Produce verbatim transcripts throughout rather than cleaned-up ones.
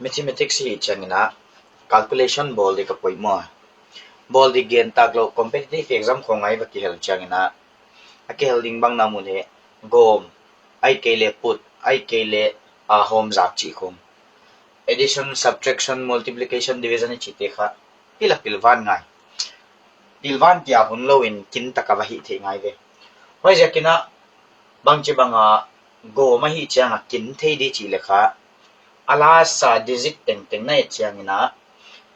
Mathematics hi chiangin a calculation bawl di ka poimoh. Bawl di gen tak lou, competitive exam khong a i va kihel chiangin a, a kihel ding bang na mun hi gawm, ahihkeileh put, ahihkeileh a hawm zak chih khong. Addition, subtraction, multiplication, division i chihte kha pil a pilvan ngai. Pilvan kia hun lou in kin taka va hih theih ngai ve. Huaiziakin a bangchibang a gawm ahih chiang a kin thei di chih leh kha, a last a digit tengteng na et chiangin a,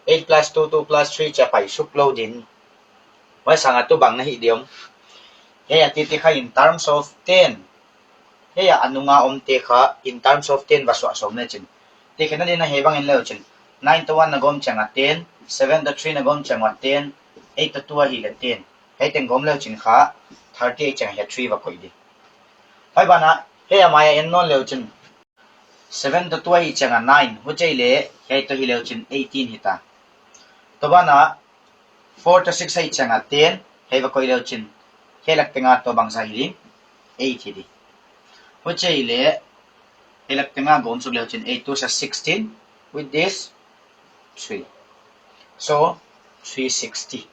eight plus two, two plus three chia pai suk lou din. Huai sang a tu bang na hih diam. Hiai a titi kha in terms of ten. Hiai a nunga omte kha in terms of ten va suah sawm le chin. Ti khen a din a hiai bang in leu chin. Nine to one na gawm chiang a ten, seven to three na gawm chiang a ten, eight to two ahih leh ten. Hiai teng gawm leu chin kha, thirty-eight chiang a hiai three va koih di. Huai ban a, hiai a mai a en nawn leu chin. Seven to two ahih chiang a nine, huchi leh, hiai to hi leu chin eighteen hita. Tua ban a, four to six ahih chiang a ten, hiai va koih leu chin. Hiai lak teng a toh bangzah hi ding, eight hi di. Huchi leh, hiai lak teng a gawm suk leu chin, eight twos are sixteen, with this, three. So, three sixty.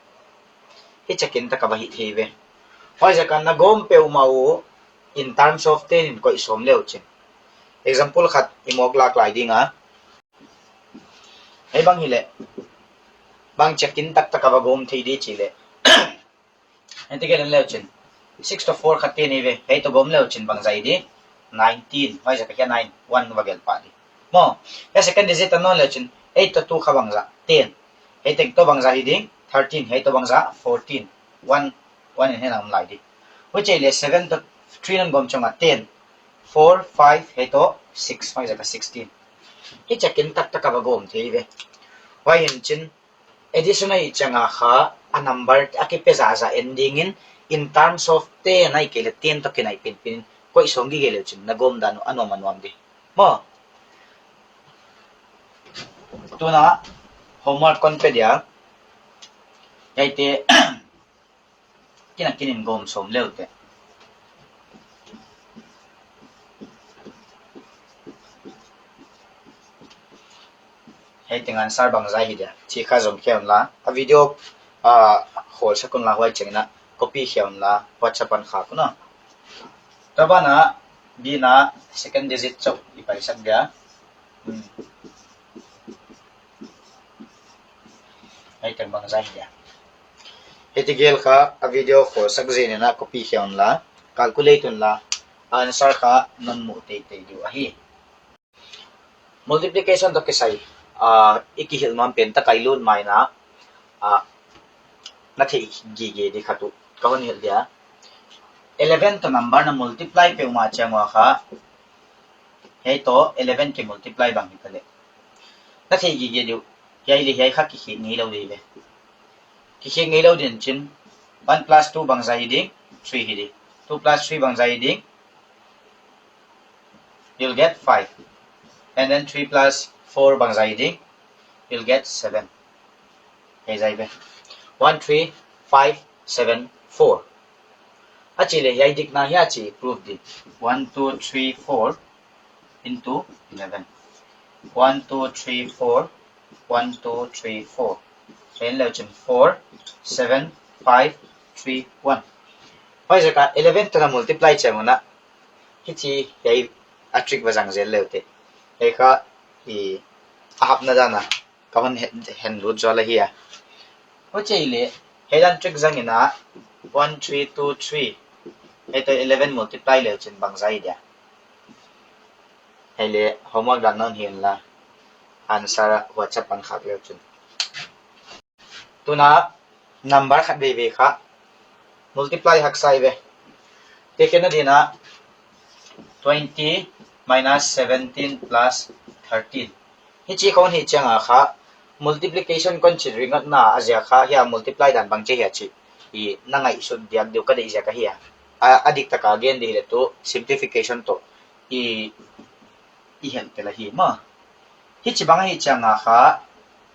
Hichia kin taka va hih thei ve. Huaiziakin a gawm peuhmah uh in terms of ten in koih sawm leu chin. Example khat i mawk lak lai ding a. Hiai bang hi leh, bangchia kin taktaka va gawm thei di chih leh. Hiai tengteng leu chin. Six to four kha ten hi ve. Hiai toh gawm leu chin bangzah hi di. Nineteen. Huaiziak a hiai nine, one va gelh pah di. Maw, hiai second digit a nawn leu chin. Eight to two kha bangzah, ten. Hiai teng toh bangzah hi ding, thirteen. Hiai toh bangzah, fourteen. One, one in hiai na om lai di. Huchi leh seven to three na gawm chiang a ten. Four, five, hiai toh six. Huaiziak a sixteen. Hichia kin taktaka va gawm thei ve. Huai hi'n chin, addition ahih chiang a kha, a number a kipe zahzah en ding in, in terms of ten ahihkeileh ten toh kinaih pinpin in, koih sawm gige leu chin, na gawm dan uh a nuam a nuam di. Maw. Tuna, homework kon pe dia. Hiaite, kin a kin in gawm sawm leu te. Hiai teng answer bangzah hi dia. Chih kha zom khia un la. A video, ah, khawl sak un la huai chiangin a copy khia un la. WhatsApp ah khak un a. Tua ban a, B na second digit chauh i pai sak dia. Hmm. Hiai teng bangzah hi dia. Hiai tegel kha a video khawl sak zen in a copy khia un la, calculate un la, answer kha non muh teitei diu ahi. Multiplication toh kisai, ah, i kihilh nuam pen tak a i lut mai in a, ah, na theih gige di khat uh ka hon hilh dia. Eleven toh number na multiply peuhmah chiang ua kha, hiai toh eleven ki multiply bang hita leh. Na theih gige di uh, hiai leh hiai kha kikhek ngeilou di ve. Kikhek ngeilou din chin, one plus two bangzah hi ding, three hi di. Two plus three bangzah hi ding, you'll get five. And then three plus four bangzah hi ding, you'll get seven. Hiai zah ve. One, three, five, seven, four. A chih leh hiai dik na hiai chih prove di. One, two, three, four into eleven. One, two, three, four. One, two, three, four. Then leu chin four, seven, five, three, one. Huaiziak a eleven toh na multiply chiang un a. Hichi hiai a trick va zang zel leu te. Hiai kha i a hapna dan a. Ka hon hen, hen lut zual ahi a. Huchi leh, hiai dan trick zang in a, one, three, two, three. Hiai toh eleven multiply leu chin bangzah hi dia. Hiai leh, homework dan non hi un la. Answer WhatsApp ah khak leu chin. Tuna, number khat veivei kha multiply haksa hi ve. Tekhen a din a twenty minus seventeen plus thirteen. Hichi khong hi chiang a kha multiplication kon chih ringot na a ziak kha hiai multiply dan bangchi hia chih i na ngaihsut diak diu ka deih ziak ahi a. A, a dik taka gen di leh tu simplification toh i, i hel tel ahi maw. Hichibang ahi chiang a kha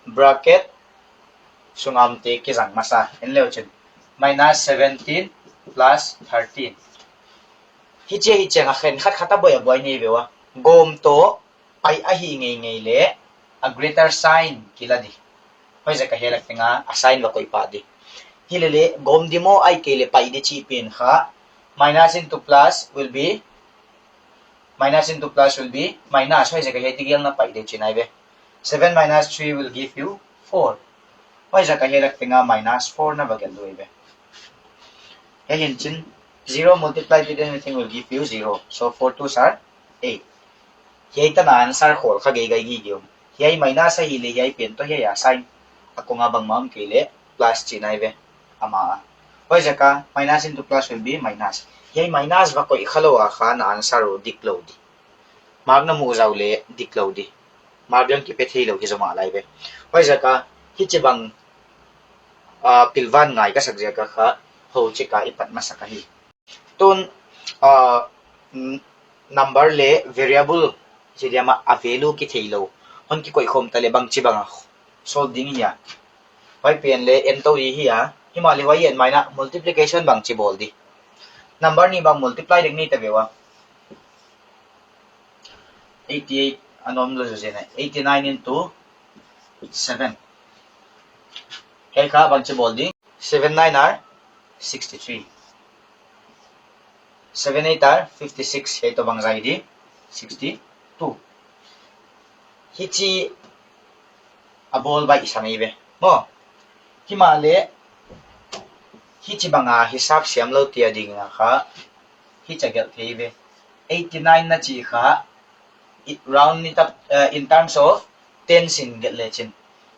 bracket sunga omte kizang masa, en leu chin. Minus seventeen plus thirteen. Hichi ahi chiang a khenkhat khat a buai a buai nei ve ua. Gawm toh pai ahi ngeingei leh a greater sign kila di. Huaiziak a hiai lak teng a a sign va koih pah di. Hilele gawm di maw, ahihkeileh paih di chih pen kha, minus into plus will be, minus into plus will be minus. Huaiziak a hiai tegel na paih di chihna eive. Seven minus three will give you four. Huaiziak a hiai lak teng a minus four na va gelh di eive. Hiai hi'n chin, zero multiplied with anything will give you zero. So four twos are eight. Hiai tan a answer khawl kha gige gige om. Hiai minus ahihleh hiai pen toh hiai a sign a kong a bangmah om kei leh plus chihna eive. Amah a. Huaiziak a minus into plus will be minus. Hiai minus va koih khalou a kha na answer uh diklou di. Mark na muh zau leh diklou di. Mark dang kipe theilou hi zomah lai ve. Huaiziak a hichibang, ah, pilvan ngai ka sak ziak a kha hou chik a i pat masak ahi. Tun, ah, n-, number leh variable chi diam a a value kitheilou hon kikoih khawm ta leh bangchibang a solve ding hia. Huai pen leh en tou di hia. Himahleh huai en mai in multiplication bangchi bawl di. Number nih bang multiply dek ni ta ve ua. Eighty-eight a nom lou zaw zen a, eighty-nine into seven. Hiai kha bangchi bawl di. Seven nine are sixty-three. Seven eight are fifty-six. Hiai toh bangzah di, sixty-two. Hichi a bawl baihsa mai ve maw. Himahleh hichibang a hisap siam lou te ading a kha hichi a gelh thei ve. Eighty-nine na chih kha, i-, round it up, uh, in terms of tens in gelh lechin,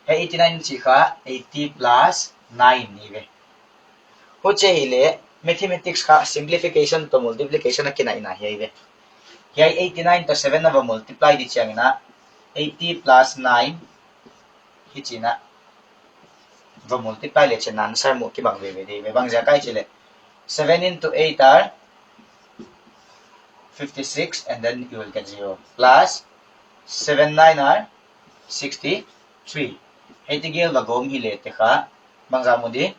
hiai eighty-nine chih kha eighty plus nine ni ve. Huchi hileh mathematics kha simplification toh multiplication a kinaihna hiai ve. Hiai eighty-nine toh seven na va multiply di chiang in a, eighty plus nine hichi in a va multiply lechin answer muh kibang veve di ve. Bangziak ahia chih leh seven into eight are fifty-six, and then you will get zero. Plus seven nine are sixty-three. Hiai tegel va gawm hileh te kha bangzah mu di.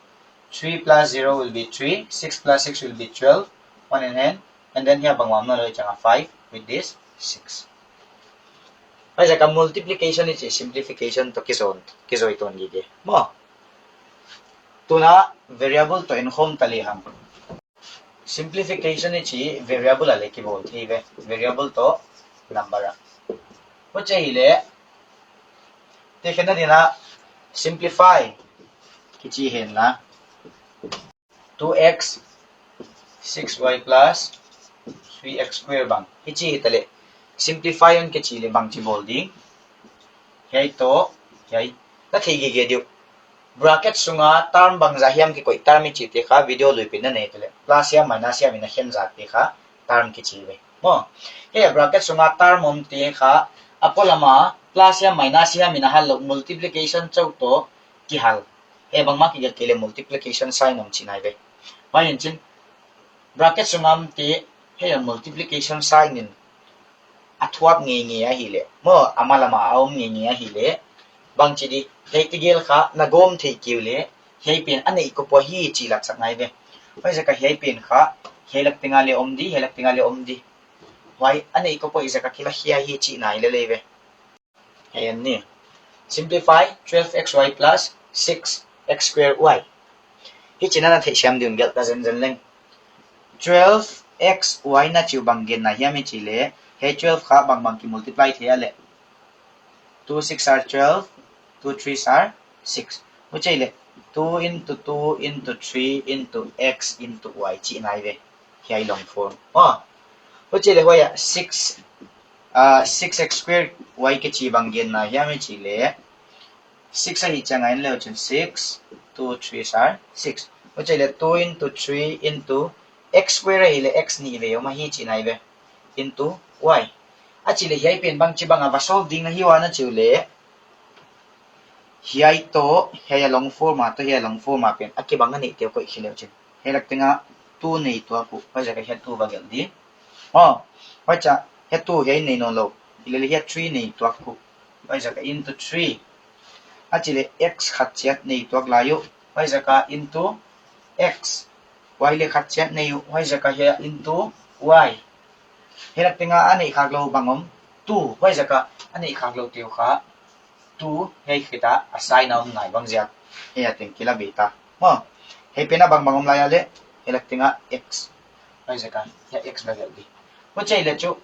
Three plus zero will be three, six plus six will be twelve, one in hand, and then hiai bang uam na loi chang a five, with this six. Huaiziak a multiplication i chih simplification toh kizon, kizoi tuan gige maw. Tun a variable toh en khawm ta lehang. Simplification i chih variable a leh kibawl thei ve, variable toh number a. Huchi hileh, tekhenna ding a simplify kichi henla, two x six y plus three x square bang. Hichi hita leh simplify hon kichi leh bangchi bawl ding. Hiai toh hiai na theih gige di uh. Bracket sunga term bangzah hiam kikoih, term i chih te kha video lui pen na nei te leh plus hiam minus hiam in a khen zak te kha term kichi ve maw. Hiai bracket sunga term om te kha a polam a plus hiam minus hiam in a hal lou, multiplication chauh toh kihal. Hiai bangmah kigelh kei leh multiplication sign om chihna eive. Huai in chin, bracket sunga om te hiai multiplication sign in a thuap ngeingei ahihleh maw, a malam a om ngeingei ahihleh, bangchi di, hiai tegel kha na gawm thei kei uleh hiai pen a neih kop uh ahi chih lat sak ngai ve. Huaiziak a hiai pen kha hiai lak teng a leh om di, hiai lak teng a leh om di. Huai a neih kop uh ahih ziak a kila khia hi chihna i lel eive. Hiai en ni. Simplify twelve x y plus six x square y. Hichi in a na theihsiam ding un gelh ta zenzen leng. Twelve x y na chih uh bang genna hiam i chih leh, hiai twelve kha bangbang kimultiply thei a leh, two six are twelve, two threes are six. Huchi leh two into two into three into x into y chihna eive. Hiai long form. Oh. Huchi leh huai a six, ah, six x square y kichi bang genna hiam i chih leh, six ahih chiang a en leu chin six, two threes are six. Huchi leh two into three into x square ahihleh x nih vei om ahi chihna eive. Into y. A chih leh hiai pen bangchibang a va solve ding na hi ua na chih uleh, hiai toh hiai a long form a toh hiai a long form a pen a kibang a neih te uh koih khe leu chin. Hiai lak teng a two nei tuak uh, huaiziak a hiai two va gelh di. Oh, huaiziak a hiai two hiai nei nawn lou. Hilele hiai three nei tuak uh. Huaiziak a into three. A chih leh x khat chiat nei tuak lai uh. Huaiziak a into x. Y leh khat chiat nei uh. Huaiziak a hiai into y. Hiai lak teng a a neih khak lou bang om. Two. Huaiziak a a neih khak lou te uh kha two, hiai khit a a sign a om ngai bang ziak. Hiai a teng kila bei ta. Maw, hiai pen a bangbang om lai a leh, hiai lak teng a x. Huaiziak a, hiai x va gelh di. Huchi leh chu,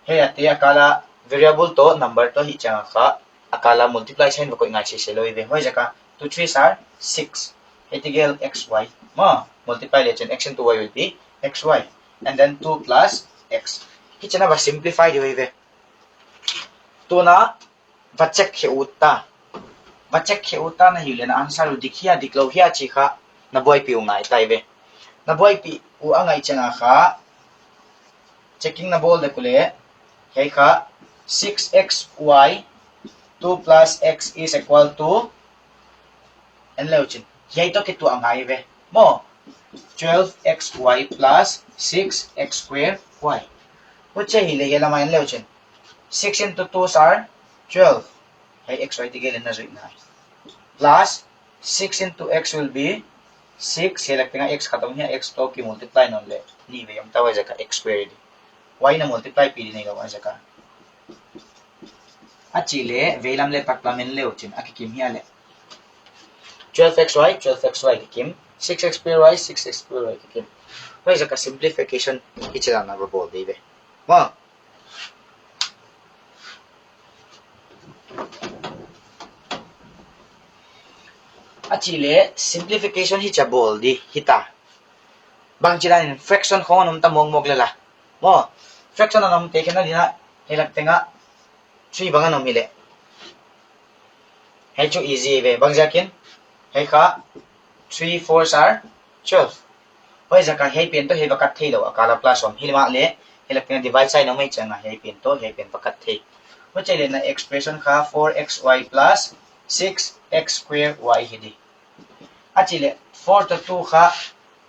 hiai a te a kal a variable toh number toh hi chiang a kha, a kal a multiply sign va koih ngai sese lou ve. Huaiziak a, two threes are six. Hiai tegel x, y. Maw, multiply leh chin x into y will be x y. And then two plus x. Hichi a va simplify di ve. Tuna, va check khe ut ta. Va check khe ut ta na hi leh na answer uh dik hia, dik lou hia chih kha na buaipih uh ngai ta ve. Na buaipih uh a ngai chiang a kha, checking na bawl dek uleh, hiai kha six x y, two plus x is equal to, en leu chin. Hiai toh kituak ngai ve. Maw, twelve x y plus six x square y. Huchi hi leh hiai lam a en leu chin. Six into twos are twelve. Hiai x y tegel in na zui ngai. Plus six into x will be six. Hiai lak teng a x khat om hia, x toh ki multiply nawn leh nih vei om ta, huaiziak a x square di. Y na multiply pih di neilou, huaiziak a. A chih leh, veilam leh taklam en leu chin, a kikim hia leh. Twelve x y, twelve x y kikim. Six x square y, six x square y kikim. Huaiziak a simplification hichi dan a va bawl di ve. Maw. A chih leh simplification hichi a bawl di, hita. Bangchi dan in fraction khong a om ta mawkmawk leh la. Maw, fraction a om te khen a dina, hiai lak teng a three bang a om hi leh. Hiai chu easy ve, bang ziak in, hiai kha three fours are twelve. Huaiziak a hiai pen toh hiai va cut theilou, a kal a plus om. Himahleh, hiai lak teng a divide sign om mai chiang a hiai pen toh hiai pen va cut thei. Huchi leh na expression kha four x y plus six x square y hi di. A chih leh four toh two kha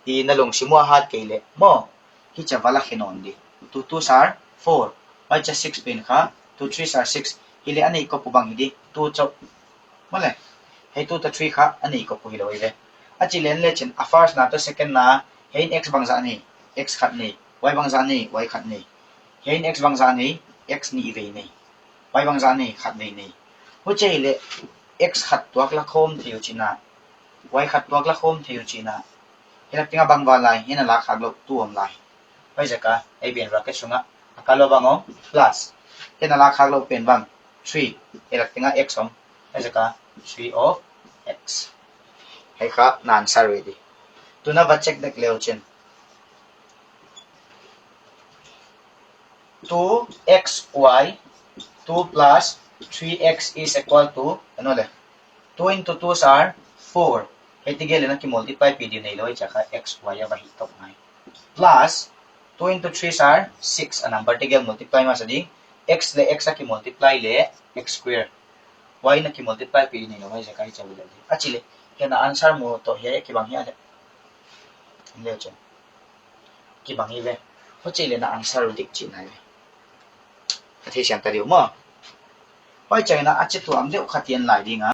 i na lungsim ua hat kei leh. Maw, hichi a va la khe nawn di. Two twos are four. Huaiziak a six pen kha, two threes are six. Hi leh a nei kop uh bang hi di. Two chauh. Maw leh. Hiai two toh three kha a nei kop uh hilou ve. A chih leh en leu chin a first na toh second na, hiai in x bangzah nei, x khat nei, y bangzah nei, y khat nei. Hiai in x bangzah nei, x nih vei nei. Y bangzah nei, khat vei nei. Huchi leh x khat tuak la khawm thei uh chihna. Y khat tuak la khawm thei uh chihna. Hiai lak teng a bang va lai, hiai na lak khak louh two om lai. Huaiziak a, hiai pen bracket sung a, a kal a bang om, plus. Hiai na lak khak louh pen bang, three. Hiai lak teng a x om. Huaiziak a, three of x. Hiai kha na answer uh hi di. Tuna va check dek leu chin. Two x y, two plus three x is equal to, ano leh, two into twos are four. Hiai tegel in a ki multiply pih di neilou, huaiziak a x y a va hih top ngai. Plus, two into threes are six, a number tegel multiply masa di, x leh x a ki multiply leh x square. Y in a ki multiply pih di neilou, huaiziak a hichi a va gelh di. A chih leh, hiai na answer mu toh hiai kibang hia leh. Leu chin. Kibang hi ve. Huchi leh na answer uh dik chihna ve. A theisiam ta diu maw. Huai chiang in a chituam deuh khat i en lai ding a.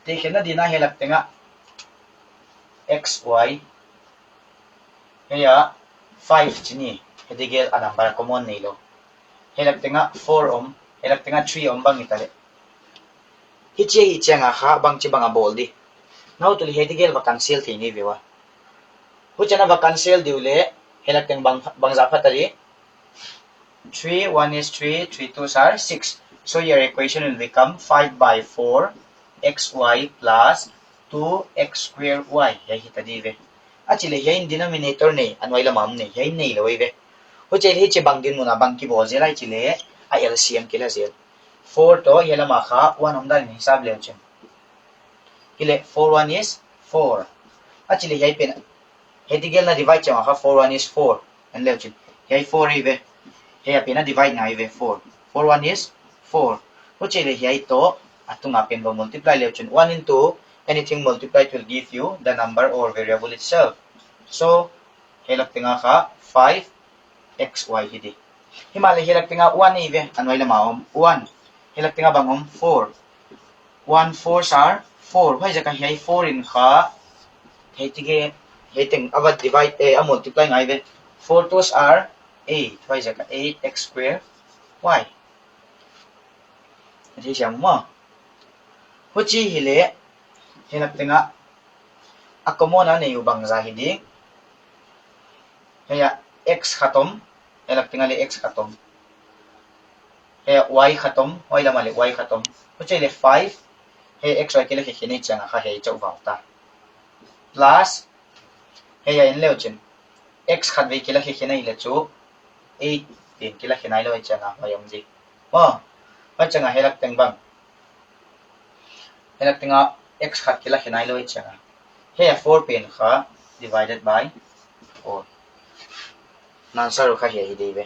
Te khen a dina hiai lak teng a x y. Hiai a five chih ni. Hiai tegel a number common neilou. Hiai lak teng a four om. Hiai lak teng a three om bang hita leh. Hichi hi chiang a kha bangchi bang a bawl di. Nau tu leh hiai tegel va cancel thei ni ve ua. Huchi a va cancel di uleh, hiai lak teng bang, bangzah pha ta di. Three, one is three, three twos are six. So your equation will become five by four x y plus two x square y. Hiai hita di ve. A chih leh hiai in denominator nei, a nuai lam a om nei, hiai in neilou ve. Huchi leh hichi bang dinmun a bang kibawl zel a chih leh, a L C M kila zel. Four toh hiai lam a kha one om dan in hisap leu chin. Hi leh four one is four. A chih leh hiai pen, hiai tegel na divide chiang a kha four one is four. En leu chin. Hiai four hi ve. Hiai a pen a divide ngai ve four. Four one is four. Huchi leh hiai toh, a tung a pen va multiply leu chin. One into anything multiplied will give you the number or variable itself. So, hiai lak teng a kha five x y hi di. Himahleh hiai lak teng a one hi ve, a nuai lam a om one. Hiai lak teng a bang om four. One fours are four. Huaiziak a hiai four in kha, hiai tegel, hiai teng a va divide, eh, a multiply ngai ve. Four twos are eight. Huaiziak a eight x square y. A theisiam maw. Huchi hileh, hiai lak teng ah a common a nei uh bangzah hi ding. Hiai ah x khat om, hiai lak teng ah leh x khat om. Hiai ah y khat om, y lam ah leh y khat om. Huchi leh five, hiai x y kilakhe khe nei chiang a kha hiai chauh vau ta. Plus, hiai ah en leu chin, x khatvei kilakhe khe nei leh chu eight pen kilakhe nailou chiang a huai om di. Maw, huai chiang a hiai lak teng bang, hiai lak teng ah x khat kilakhe nailou chiang a, hiai ah four pen kha divided by four. Na answer uh kha hiai hi di ve.